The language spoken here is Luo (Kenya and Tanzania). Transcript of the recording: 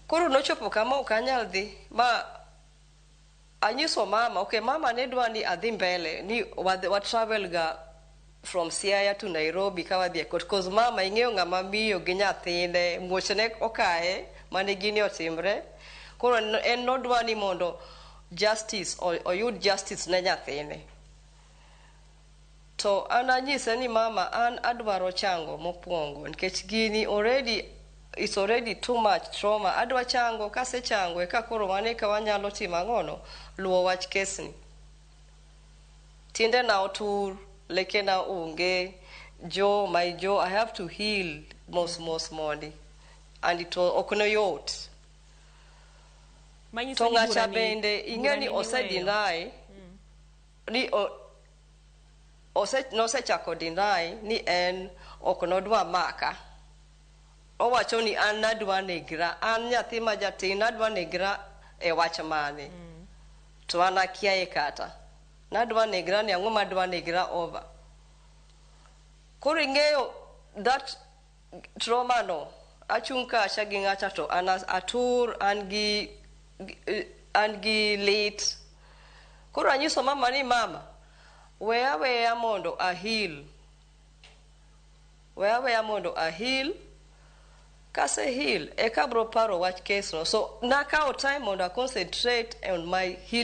Koro nochopo kama ok anyal dhi ma anyiso mama. Okay, mama ne dwa ni adhi mbele ni wa travel ga from Siaya to Nairobi ka wadhi e court, 'cause mama, ing'eyo, ng'ama miyo gi nyathine, muochne okaye mane gini otimre. Koro en nodwa ni mondo justice oyud justice ne nyathine. To an anyise ni, "Mama, an adwaro chango mokwongo, nikech gini already, it's already too much trauma. Adwa chango. Kasechango eka koro mano eka wanyalo timo ang'ono, luwo wach kesni." Tiendena otur, lekena onge, jaw, my jaw, I have to heal mos mos mondi, and it ok noyot. Manyiso To ni ng'acha bende ing'e ni burani ose niweyo. Deny ni nosechako deny ni en ok nodwa maka. Owacho ni an nadwa negra, an nyathi ma jatin nadwa negra e wach mane? To an akiaye kata nadwa negra ni ang'o madwa negra over. Koro ing'eyo that trauma no, achung' kacha gi ng'acha to an atur, an gi lit. Koro anyiso mama ni, "Mama, weya, weya mondo ahil, weya, weya mondo ahil. Kase heal eka abro paro wach case no." So nakawo time mondo a concentrate on my healing.